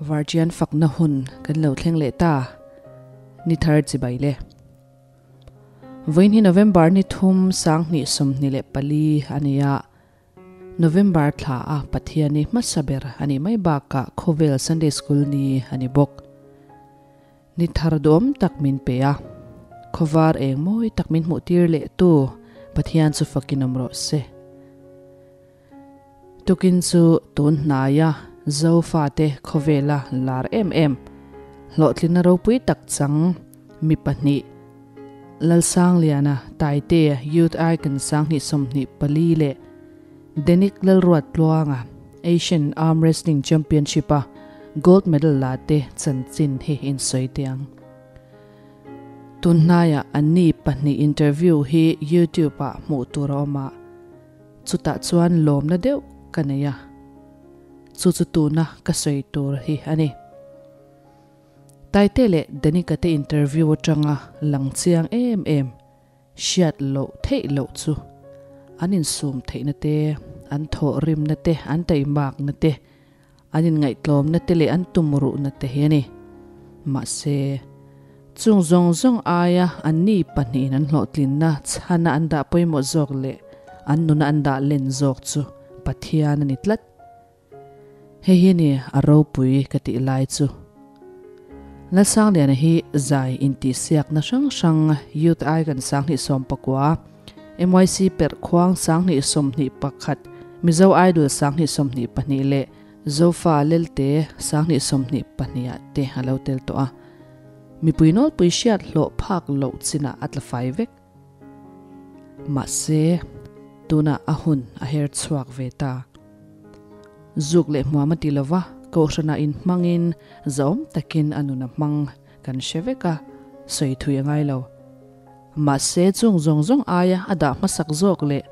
Vartian fakna hun kan lo thleng leh ta, ni thar chibai le. Vawiin hi November ni thum 2024 a ni a, November thla a Pathian i hmasa ber a nih mai bakah khawvel Sunday School ni a ni bawk. Ni thar duam tak min pe a, khawvar eng mawi tak min hmuh tir leh tu Pathian chu fakin awm rawh se. Tukin chu tun hnaia Zofate khawvela lar em em, hlawhtlinna ropui tak chang mi pahnih, Lalsangliana Taite Youth Icon 2024 leh Denic Lalruattluanga Asian Arm Wrestling Championship-a gold medal la te chanchin hi insawi teh ang. Tun hnaiah anni pahnih interview hi YouTube-ah hmuh tur a awm a, chutah chuan lawmna deuh ka nei a, chu chu tuna ka sawi tur hi a ni. Taite leh Danica te interview atanga lang chiang em em hriat loh theih loh chu an insum theihna te, an thawhrimna te, an taimakna te, an inngaihtlawmna te leh an tumruhna te hi a ni. Mahse, chung zawng zawng aia anni pahnihin an hlawhtlinna chhana an dah pawimawh zawk leh an nuna an dah len zawk chu Pathian a ni tlat. Hei hi ni a ropui ka tih lai chu. Lalsangliana hi zai intihsiakna hrang hrang Youth Icon 2019, MYC perh khuang 2021, Mizo Idol 2022 leh Zofa Lelte 2022 ah te a lo tel tawh a. Mipui nawlpui hriat hlawh phak loh chinah a tla fai vek. Mahse, tunah a hun a her chhuak ve ta. Zuk leh hmuam a ti lo va, kohhranah inhmangin zahawm takin a nun a hmang kan hre vek a, sawi thui a ngai lo. Mahse, chung zawng zawng aia a dah hmasak zawk leh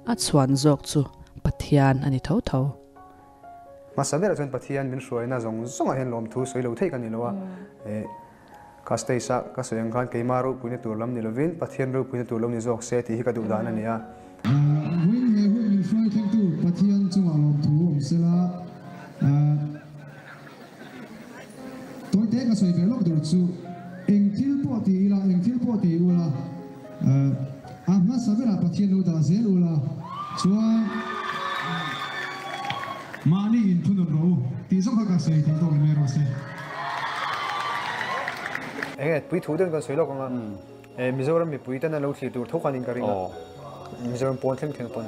a chhuan zawk chu Pathian a ni tho tho. Hmasa berah chuan Pathian min hruaina zawng zawngah hian lawmthu sawi lo theih ka ni lo a. Ka stage a ka sawi ang khan keimah ropuina tur lam ni lovin Pathian ropuina tur lo ni zawk se tih hi ka duh dan a ni a. Vawiin he hun min hruai thlengtu Pathian chungah lawmthu awm sela, tawite ka sawi ve lawk tur chu eng thil pawh ti ila, eng thil pawh ti ula, a hmasa berah Pathian lo dah zel ula chuan mahni inthunun rawh u tih zawk kha ka sawi thei tawk ni mai rawh se. Enge pui thu deuhin kan sawi lawk ang a, Mizoram mipui ten an lo thlir tur tho khan in ka ring a, Mizoram pawn thleng thleng pawn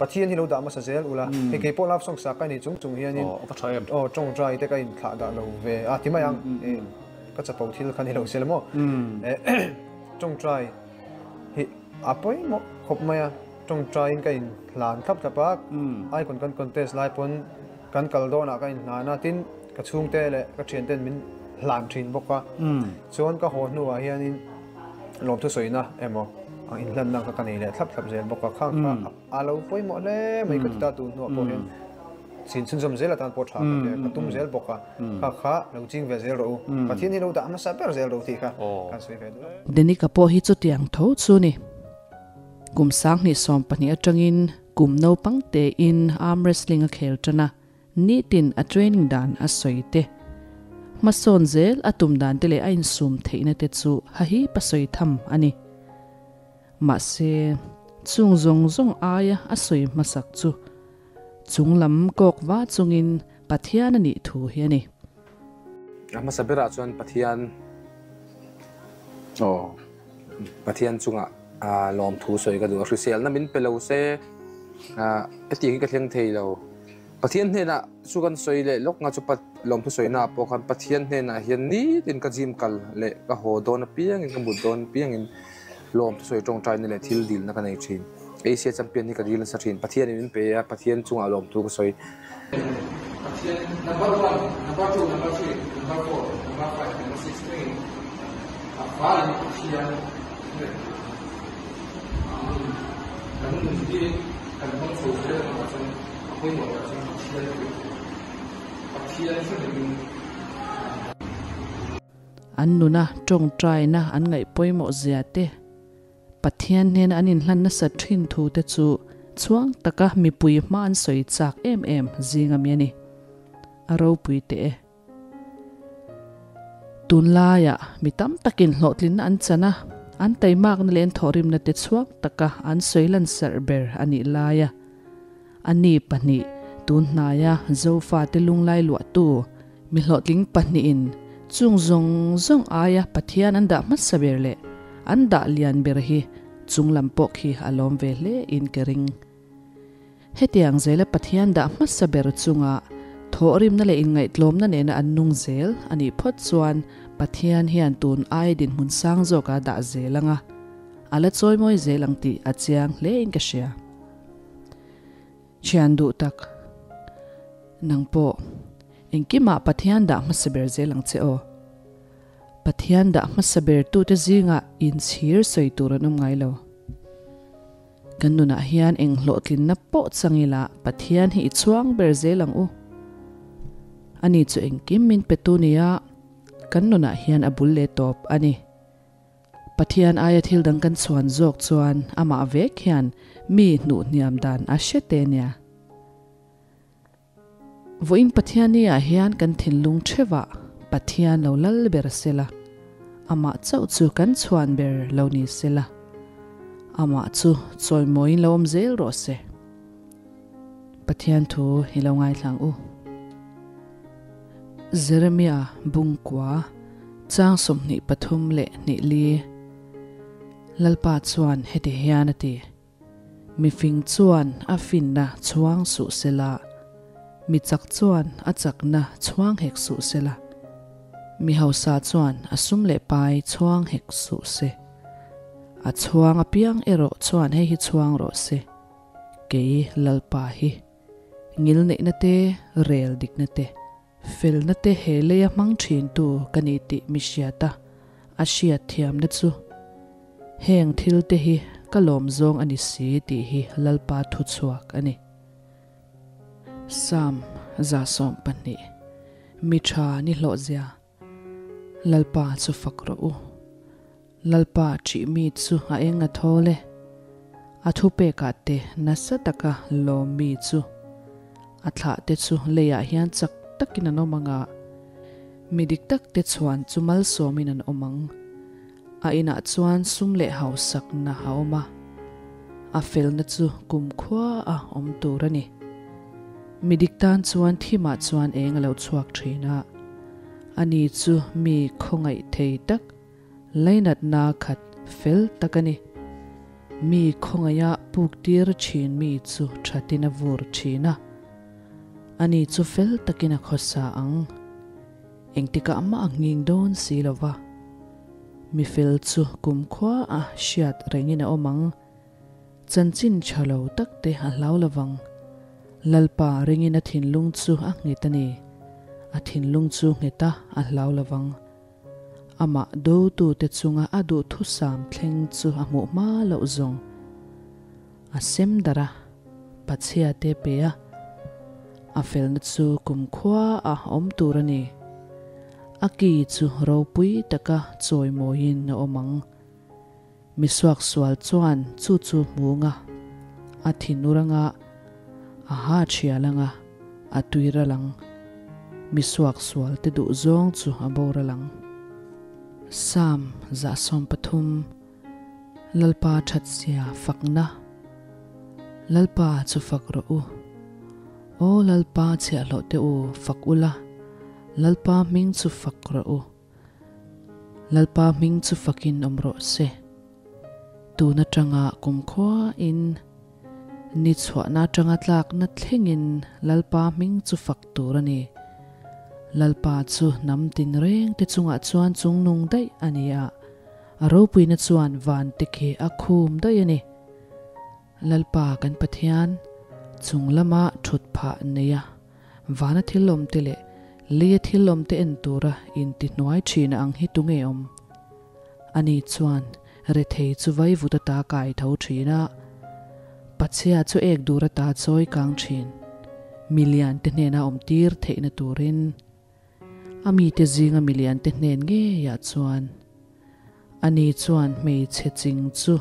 Pathian hi lo dah hmasa zel ula, hei kei pawh love song sak ka ni chung chung hianin aw tawngtai te ka inthlah dah lo ve a ti mai ang, ka chapo thil kha ni lo se la maw, tawngtai hi a pawimawh khawp mai a, tawngtaiin ka inhlan thlap thlap a, icon kan contest lai pawn kan kal dawnah ka inhlan a, tin ka chhungte leh ka thianten min hlan thin bawk a, chuan ka haw hnuah hianin lawmthu sawina emaw inhlanna kha ka nei leh thlap thlap zel bawk a, khang kha a lo pawimawh hle mai ka ti ta tun hnuah pawh hian chin chhunzawm zel atan pawh tha ka ti a, ka tum zel bawk a, kha kha lo ching ve zel rawh u, Pathian hi lo dah hmasa ber zel rawh tih kha kan sawi ve duh. Danica pawh hi chutiang tho chu ni. Kum 2012 atangin kum naupang tein arm wrestling a khel tan a, nitin a training dan a sawi te, hmasawn zel a tum dan te leh a insum theihna te chu hahip a sawi tham a ni. Mahse, chung zawng zawng aia a sawi hmasak chu chung lam kawk va chungin Pathian a nih thu hi a ni. A hmasa berah chuan Pathian aw Pathian chungah lawmthu sawi ka duh a, hriselna min pe lo se hetiang hi ka thleng thei lo. Pathian hnenah chu kan sawi leh lawk nga chu lawmthu sawina pawh khan Pathian hnenah hian nitin ka gym kal leh ka haw dawn apiangin ka mut dawn apiangin lawmthu sawi tawngtaina leh thil dilna ka nei thin. Asia champion hi ka dil nasa thin. Pathianin min pe a, Pathian chungah lawmthu ka sawi. Pathian number one, number two, number three, number four, number five, number six thlengin a vaiin Pathian hneh ang kan nun hi kan hmang chho zel ang ah chuan a pawimawh ber chuan Pathian hi Pathian hremin An nuna tawngtaina an ngaih pawimawh zia te Pathian hnena an inhlan nasat thin thu te chu chhuang taka mipui hma an sawi chak em em zing ami a ni. A ropui teh e. Tunlaia mi tam takin hlawhtlinna an chan a, an taimakna leh an thawhrimna te chhuak taka an sawi lansarh ber a nih laia ani pahnih tun hnaia Zofate lunglai luahtu mi hlawhtling pahnihin chung zawng zawng aia Pathian an dah hmasa ber leh an dah lian ber hi chung lam pawh khi a lawm ve hle in ka ring. Hetiang zela Pathian dah hmasa ber chunga thawhrimna leh inngaihtlawmna nena an nung zel a nih phawt chuan Pathian hian tun ai dinhmun sang zawka dah zel anga a la chawimawi zel ang tih a chiang hle in ka hria. Thian duh tak, nang pawh engkimah Pathian dah hmasa ber zel ang che aw. Pathian dah hmasa ber tute zingah inchhir sawi tur an awm ngai lo. Kan nunah hian eng hlawhtlinna pawh chang ila Pathian hi i chhuang ber zel ang u. Ani chu engkim min petu nia, kan nunah hian a bul leh tawp a ni. Pathian aia thil dang kan chhuan zawk chuan amah vek hian mi hnuh hniam dan a hre te nia. Vawiin Pathianni ah hian kan thinlung theuhah Pathian lo lal ber sela, amah chauh chu kan chhuan ber lo ni sela, amah chu chawimawiin lo awm zel rawh se. Pathian thu hi lo ngaithlang u. Jeremia bungkua chang 23 leh hnih li Lalpa chuan heti hian a ti. Mifing chuan a finna chhuang suh sela, mi chak chuan a chakna chhuang hek suh sela, mi hausa chuan a sum leh pai chhuang hek suh se. A chhuang apiang erawh chuan hei hi chhuang rawh se, Kei Lalpa hi ngilneihna te, rel dikna te, felna te he leia hmang thintu ka ni tih mi hriat a, a hriat thiamna chu heng thil te hi ka lawm zawng a ni si tih hi Lalpa thu chhuak a ni. Psalm 120, Mi tha ni hlawhzia, Lalpa chu fak rawh u. Lalpa ṭih mi chu a eng a thawl e. A thupekah te nasa taka lawm mi chu. A thlah te chu leiah hian chak takin an awm ang a, mi dik tak te chuan chu malsawmin an awm ang. A inah chuan sum leh hausakna a awm a, a felna chu kumkhua a awm tur a ni. Mi dik tan chuan thimah chuan eng a lo chhuak thin a, ani chu mi khawngaih thei tak, lainatna khat fel tak a ni. Mi khawngaiha puk tir thin mi chu thatin a vur thin a, ani chu fel takin a khawsa ang. Engtikah mah a nghing dawn si lo va, mi fel chu kumkhua a hriat rengin a awm ang. Chanchin tha lo tak te a hlau lovang. Lalpa ringin a thinlung chu a nghet a ni. A thinlung chu nghet a, a hlau lovang. Amah dotute chunga a duhthusam thleng chu a hmuh hma loh zawng. A sem darh a, pachhia te pe a, a felna chu kumkhua a awm tur a ni. A ki chu ropui taka chawimawiin a awm ang. Mi suaksual chuan chu chu hmung a, a thinur anga, a ha thial anga, a tui ral ang. Mi suaksual te duh zawng chu a boral ang. Psalm 130, Lalpa thatzia fakna. Lalpa chu fak rawh u. Aw Lalpa chhiahhlawh te u fak ula, Lalpa hming chu fak rawh u. Lalpa hming chu fakin awm rawh se. Tun atanga kumkhua in ni chhuahna atanga tlakna thlengin Lalpa hming chu fak tur a ni. Lalpa chu hnam tinreng te chungah chuan chungnung daih a ni a, a ropuina chuan van te khi a khum daih a ni. Lalpa kan Pathian, chung lama thut phah nei a, vana thil awm te leh leia thil awm te en tura intihnuai thin ang hi tunge awm? Ani chuan rethei chu vaivut ata kai tho thin a, pachhia chu ek dur ata chawi kang thin, milian te hnena awm tir theihna turin. A mite zinga milian te hnen ngeiah chuan ani chuan hmeichhe ching chu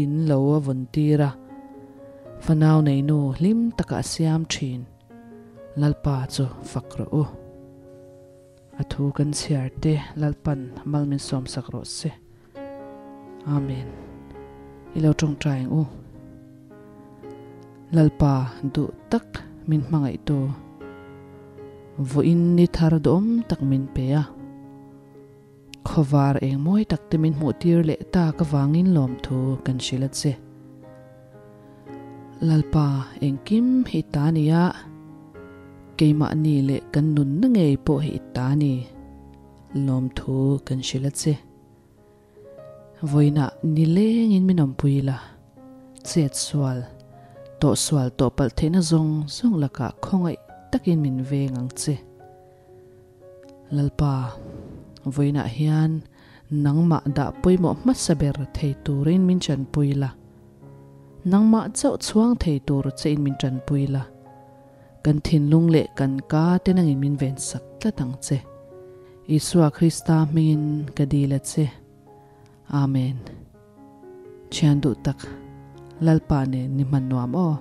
in lo a vawn tir a, fanau neinu hlim takah a siam thin. Lalpa chu fak rawh u. A thu kan chhiar te Lalpan mal min sawm sak rawh se. Amen. I lo tawngtai ang u. Lalpa duh tak min hmangaih tu. Vawiin ni thar duhawm tak min pe a. Khawvar eng mawi tak te min hmuh tir leh tak avangin lawmthu kan hrilh a che. Lalpa engkim hi i ta ni a, keimahni leh kan nunna ngei pawh hi i ta ni. Lawmthu kan hrilh a che. Vawiinah nilengin min awmpui la, chet sual, tawh sual tawh palh theihna zawng zawng lakah khawngaih takin min veng ang che. Lalpa, vawiinah hian nangmah dah pawimawh hmasa ber thei turin min tanpui la. Nangmah chauh chhuang thei tur chein min tanpui la. Kan thinlung leh kan ka te nangin min ven sak tlat ang che. Isua Krista hmingin ka dil a che. Amen. Thian duh tak, Lalpa nen ni hman nuam aw.